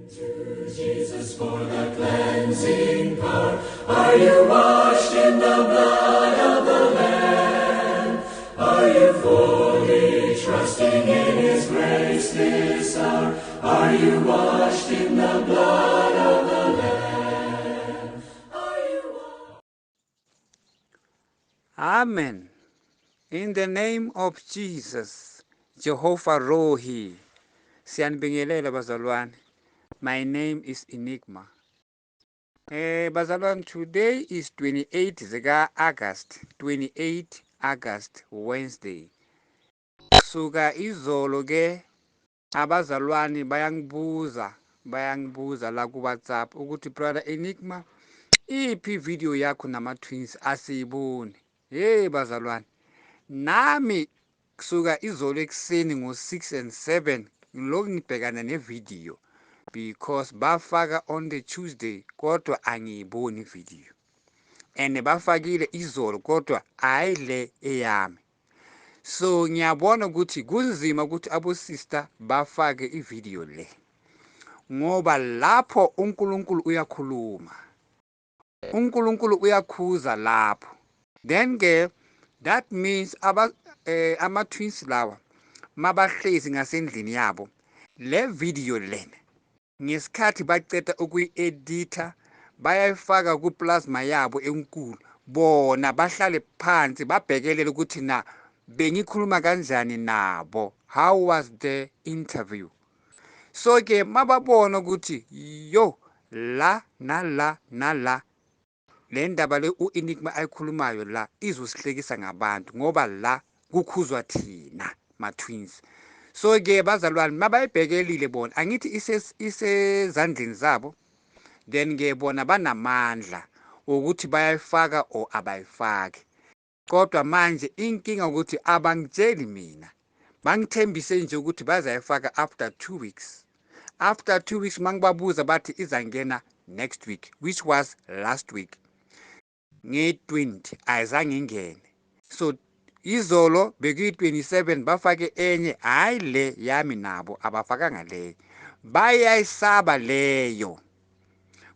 To Jesus for the cleansing power. Are you washed in the blood of the Lamb? Are you fully trusting in His grace this hour? Are you washed in the blood of the Lamb? Are you washed? Amen. In the name of Jesus, Jehovah Rohi. Siyanibingelela bazalwane. My name is Enigma. Bazalwane, today is 28 zika August, 28 August, Wednesday. Suka izolo ke abazalwane bayangibuza la ku WhatsApp ukuthi brother Enigma, iphi video yakho nama twins asiyiboni. Hey bazalwane, nami kusuka izolo ekuseni ngo 6 and 7 ngilokhu ngibhekana ne video because bafaka on the Tuesday kodwa angiyiboni video, and bafakile izolo kodwa hayi le eyami. So ngiyabona ukuthi kunzima ukuthi abo sister bafake ivideo le, ngoba lapho uNkulunkulu uyakhuluma, uNkulunkulu uyakhuza lapho. Then ke that means ama twins lawa mabahlezi ngasendlini yabo, le video lena ngesikhathi baqeda ukuyi-editha bayayifaka ku-plasma yabo enkulu, bona bahlale phansi babhekelele ukuthi na bengikhuluma kanjani nabo, how was the interview. So ke mababona ukuthi yo la nala nala le ndaba le u-Enigma ayikhulumayo la izosihlekisa ngabantu, ngoba la kukhuzwa thina ma-twins. So ke bazalwane mabayibhekelile bona, angithi isezandleni zabo, then ke bona banamandla ukuthi bayayifaka or abayifaki. Kodwa manje inkinga ukuthi abangitsheli mina, bangithembise nje ukuthi bazayifaka after 2 weeks. After 2 weeks mangibabuza bathi izangena next week, which was last week nge-20 ayizange ingene. So izolo bekuyi-27 bafake enye, hayi le yami nabo abafakanga leyo, bayayisaba leyo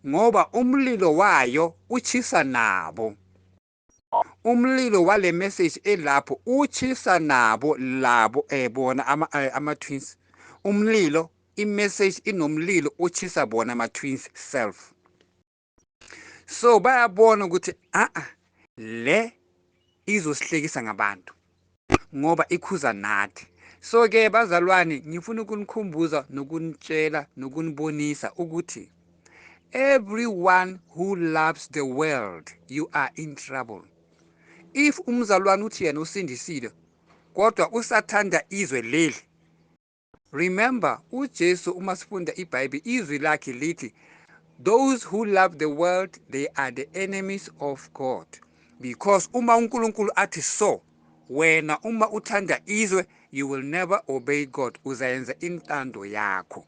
ngoba umlilo wayo uchisa nabo, umlilo wale message elapho uchisa nabo labo bona ama twins. Umlilo, i-message inomlilo uchisa bona ama twins self. So bayabona ukuthi le izosihlekisa ngabantu ngoba ikhuza nathi. So ke bazalwane, ngifuna ukunikhumbuza nokunitshela nokunibonisa ukuthi everyone who loves the world, you are in trouble. If umzalwane uthi yena usindisile kodwa usathanda izwe leli, remember uJesu uma sifunda iBhayibheli izwi lakhe lithi those who love the world, they are the enemies of God. Because uma uNkulunkulu athi so, wena uma uthanda izwe, you will never obey God, uzayenza intando yakho.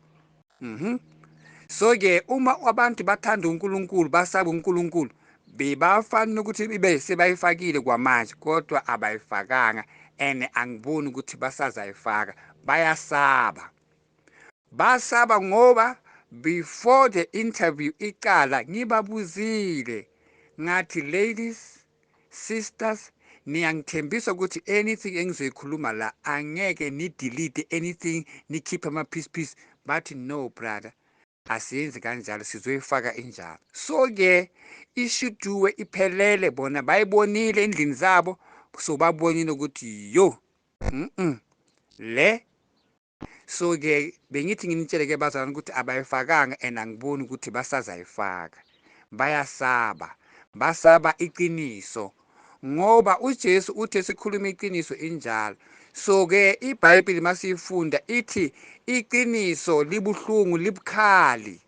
So ke uma abantu bathanda uNkulunkulu, basaba uNkulunkulu, bebafanele ukuthi ibe sebayifakile kwamanje, kodwa abayifakanga, and angiboni ukuthi basazayifaka. Bayasaba, basaba ngoba before the interview iqala ngibabuzile ngathi ladies, sisters, niyangithembisa ukuthi anything engizoyikhuluma la angeke ni delete anything, nikhiphe ama piece piece. Bathi no brother, asiyenzi kanjalo, sizoyifaka injalo. So ke ishuduwe iphelele, bona bayibonile endlini zabo, so babonile ukuthi yo le. So ke bengithi nginitshele ke bazalwane ukuthi abayifakanga, and angiboni ukuthi basazayifaka. Bayasaba, basaba iqiniso, ngoba uJesu uthe sikhuluma iqiniso injalo. So ke iBhayibheli masifunda ithi iqiniso libuhlungu, libukhali,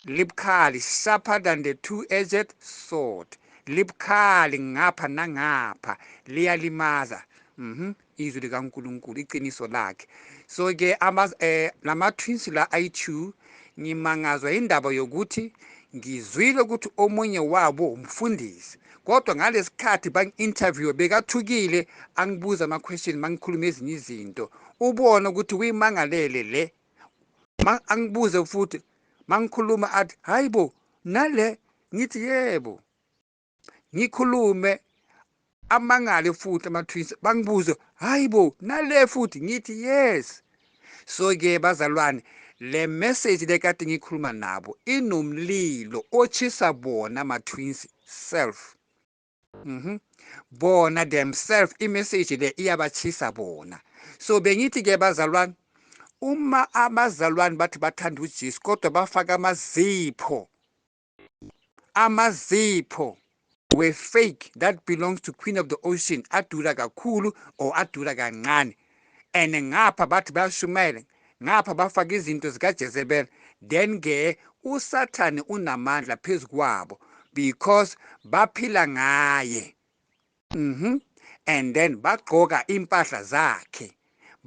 libukhali, sharper than the two-edged sword, libukhali ngapha nangapha, liyalimaza. Izwi likaNkulunkulu, iqiniso lakhe. So ke lama twins la ayi2, ngimangazwa indaba yokuthi ngizwile ukuthi omunye wabo umfundisi, kodwa ngalesikhathi bang-interview bekathukile, angibuza ama-question, mangikhuluma ezinye izinto, ubona ukuthi uyimangalele le. Angibuze futhi mangikhuluma athi hayibo nale, ngithi yebo. Ngikhulume amangale futhi ama-twins bangibuze hayibo nale futhi, ngithi yes. So ke bazalwane, le message lekade ngikhuluma nabo inomlilo ochisa bona ama-twins self. Bona themselves imessage le iyabachisa bona. So bengithi ke bazalwane, uma abazalwane bathi bathanda uJesu kodwa bafaka amazipho, amazipho we fake that belongs to Queen of the Ocean, adura kakhulu or adura kancane, and ngapha bathi bayashumayela, ngapha bafaka izinto zikaJezebel, then ke uSathane unamandla phezu kwabo because baphila ngaye. And then bagqoka impahla zakhe,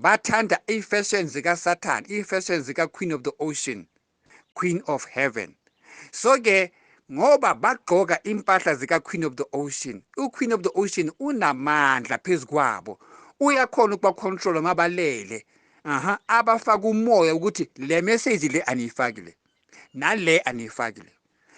bathanda i-fashion zikaSathane, i-fashion zika Queen of the Ocean, Queen of Heaven. So ke ngoba bagqoka impahla zika Queen of the Ocean, uQueen of the Ocean unamandla phezu kwabo, uyakhona ukuba control mabalele. Abafaka umoya ukuthi le message le aniyifaki, le nale aniyifaki le.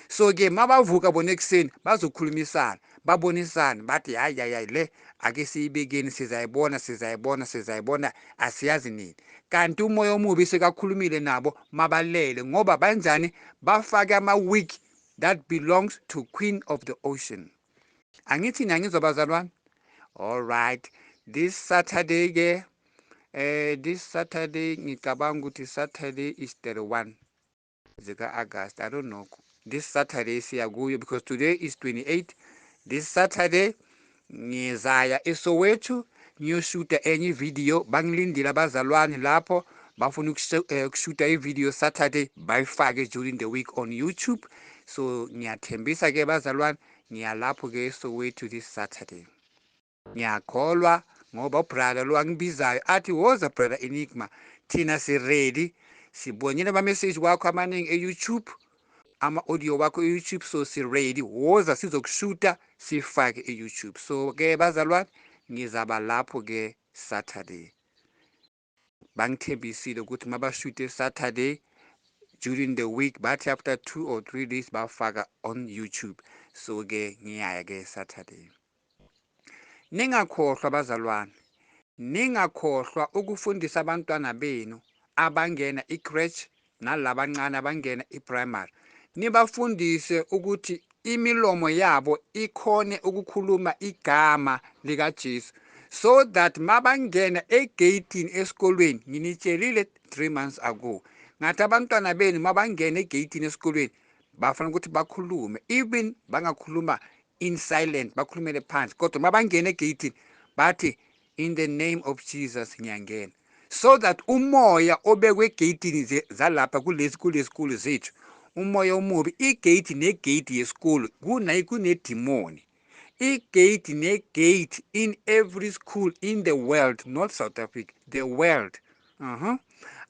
So ke mabavuka bona ekuseni bazokhulumisana, babonisana, bathi hayi hayi hayi le ake siyibekeni, sizayibona sizayibona sizayibona, asiyazi nini. Kanti umoya omubi sekakhulumile nabo mabalele, ngoba banjani, bafake ama-wig that belongs to Queen of the Ocean. Angithi niyangizwa bazalwane? All right, this Saturday ke, this Saturday ngicabanga ukuthi Saturday is 31 zika August, I don't know. This Saturday siya kuyo because today is 28. This Saturday ngizaya eSoweto ngiyoshuta enye video, bangilindile abazalwane lapho bafuna ukushuta ivideo Saturday bayifake during the week on YouTube. So ngiyathembisa ke bazalwane, ngiyalapho ke eSoweto this Saturday. Ngiyakholwa ngoba ubrother lo angibizayo athi woza brother Enigma, thina si ready, sibonile ama message wakho amaningi eYouTube, ama audio wakho eYouTube, so si ready, woza sizokushuta sifake eYouTube. So ke bazalwane, ngizaba lapho ke Saturday. Bangithembisile ukuthi mabashute Saturday during the week, bathi after 2 or 3 days bafaka on YouTube. So ke ngiyaya ke Saturday. Ningakhohlwa bazalwane, ningakhohlwa ukufundisa abantwana benu abangena i-crèche nalabancane abangena i-primary, nibafundise ukuthi imilomo yabo ikhone ukukhuluma igama likaJesu, so that mabangena egeyitini esikolweni. Nginitshelile 3 months ago ngathi abantwana benu mabangena egeyitini esikolweni bafanele ukuthi bakhulume, even bangakhuluma in silent, bakhulumele phansi, kodwa mabangena egeyitini bathi in the name of Jesus ngiyangena, so that umoya obekwe egeyitini zalapha kulesi kulesikolo zethu, umoya omubi, igate negate yesikolo kunedemoni, igate negate in every school in the world, not South Africa, the world.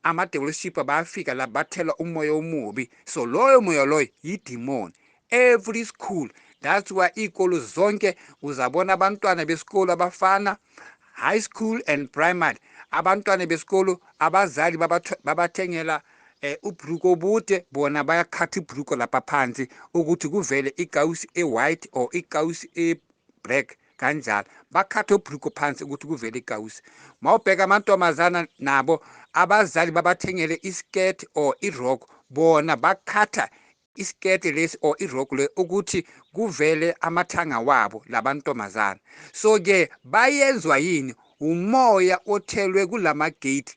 Ama-developship bayafika la bathela umoya omubi, so loyo moya loyo yidemoni every school. That's why iy'kolo zonke uzabona abantwana besikolo abafana, high school and primary, abantwana besikolo abazali babathengela ubhruko obude, bona bayakhatha ibhruko lapha phansi ukuthi kuvele ikawusi e-white or ikawusi e-black, kanjalo bakhatha ubhruko phansi ukuthi kuvele ikawusi. Mawubheka amantombazana nabo abazali babathengele iskirt or irock, bona bakhatha iskirt lesi or irock le ukuthi kuvele amathanga wabo labantombazana. So ke bayenzwa yini? Umoya othelwe kulama gate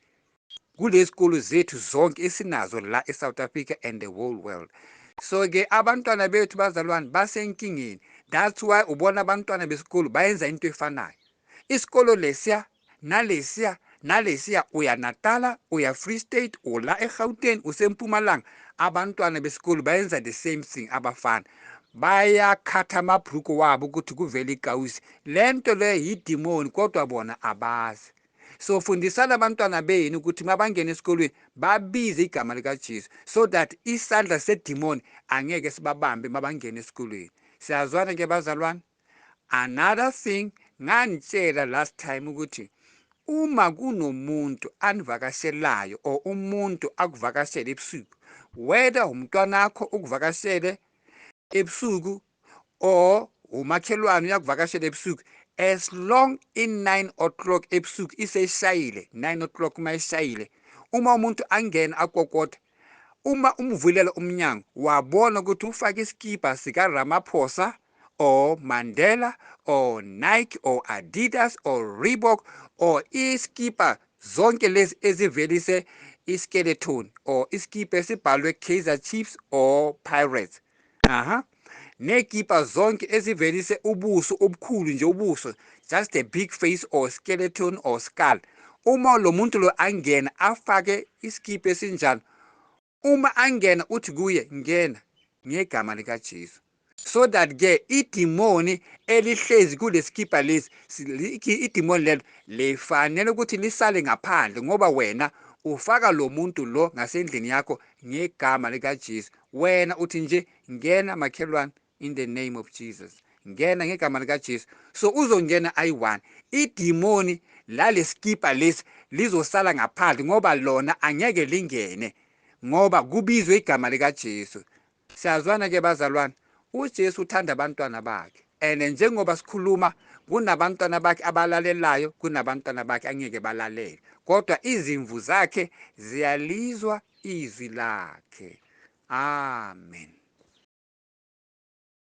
kulesikolo zethu zonke esinazo la eSouth Africa and the whole world. So ke abantwana bethu bazalwane basenkingeni. That's why ubona abantwana besikolo bayenza into efanayo. Isikolo lesiya nalesiya nalesiya, uya Natala, uya Free State, ula eGauteng, useMpumalanga, abantwana besikolo bayenza the same thing. Abafana bayakhatha amabhruko wabo ukuthi kuvele ikawusi. Lento le yidemoni kodwa bona abazi. So fundisana abantwana benu ukuthi mabangena esikolweni babize igama likaJesu, so that isandla sedemoni angeke sibabambe mabangena esikolweni. Siyazwana ke bazalwane? Another thing nganitshela last time ukuthi Uma kunomuntu anivakashelayo or umuntu akuvakashele ebusuku, whether umntwanakho ukuvakashele ebusuku or umakhelwane uyakuvakashela ebusuku, as long in 9 o'clock ebusuku iseshayile, 9 o'clock uma ishayile, uma umuntu angena akokota, uma umvulela umnyango wabona ukuthi ufake iskipa sika Ramaphosa or Mandela or Nike or Adidas or Reebok or iskipa zonke lezi ezivelise iskeleton or iskipa esibhalwe Kaizer Chiefs or Pirates, aha, nekipa zonke ezivelise ubuso obukhulu nje, ubuso, just a big face or skeleton or skull, uma lo muntu lo angena afake iskipa esinjalo, uma angena uthi kuye ngena ngegama lika Jesu, so that ke idimoni elihlezi kuleskipa lesi, idimoni lelo lifanele ukuthi lisale ngaphandle, ngoba wena ufaka lo muntu lo ngasendlini yakho ngegama lika Jesu. Wena uthi nje ngena makhelwane in the name of Jesus, ngena ngegama lika Jesu. So uzongena ayi-1, idimoni laleskipa lesi lizosala ngaphandle ngoba lona angeke lingene ngoba kubizwe igama lika Jesu. Siyazwana ke bazalwane, uJesu uthanda abantwana bakhe, and njengoba sikhuluma kunabantwana bakhe abalalelayo, kunabantwana bakhe angeke balalele, kodwa izimvu zakhe ziyalizwa izwi lakhe. Amen.